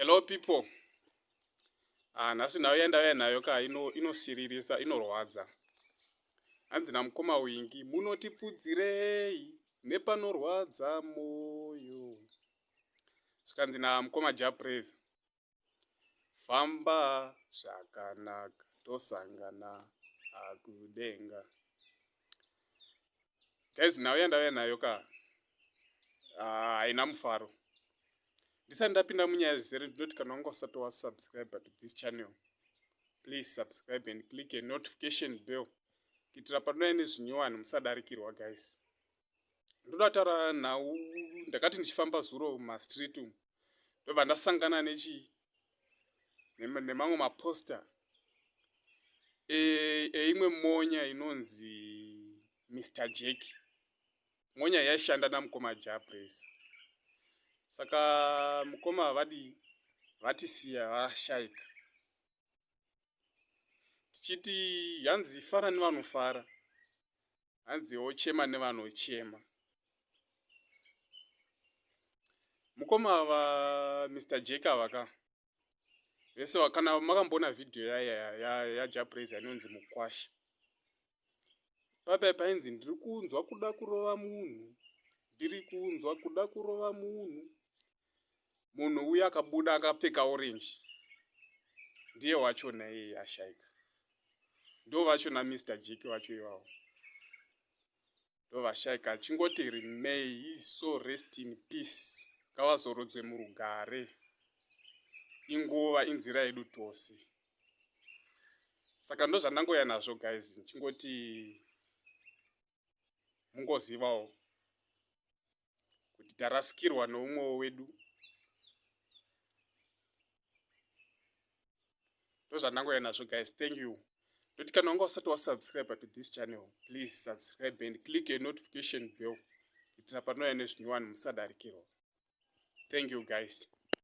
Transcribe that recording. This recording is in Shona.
Hello people. Ah, nhasi nhau yandauya nayo ka inosiririsa ino inorwadza. Hanzi namukoma Wingi munotipfudzirei nepanorwadza moyo. Zvikanzi namukoma Jah Prayzah. Famba zvakanaka tosangana akudenga. Guys, nhau yandauya nayo ka ah, haina mufaro. Ndisati ndapinda munyaya zvizere ndinoti kana wanga usati wasubscribe to this channel, please subscribe and click a notification bell kuitira panouya nezvinyowani musadarikirwa guys. Ndoda kutaura nhau ndakati ndichifamba zuro mumastreet umu ndobva ndasangana nechi nemamwe maposter eimwe monya inonzi Mr Jack. Monya yaishanda namukoma Jah Prayzah. Saka mukoma vadii vatisiya vashaika. Tichiti hanzi fara nevanofara, hanzi ochema nevanochema. Mukoma ava Mr Jack ava ka vese kana makamboona vhidhiyo yaJah Prayzah inonzi Mukwasha. Papai painzi ndiri kunzwa kuda kurova munhu, ndiri kunzwa kuda kurova munhu. Munhu uya akabuda akapfeka orange ndiye wachona iyeye ashaika. Ndo vachona Mr Jack vacho ivavo. Ndo vashaika achingoti may his soul rest in peace. Ngavazorodzwe murugare. Inguva inzira yedu tose. Saka ndozvandangouya nazvo guys, ndichingoti mungozivawo kuti tarasikirwa neumwewo wedu. Ndozvandangouya nazvo guys, thank you. Ndoti kana wanga usati wasubscribe to this channel, please subscribe and click a notification bell kuitira panouya nezvinyowani musadarikirwa. Thank you guys.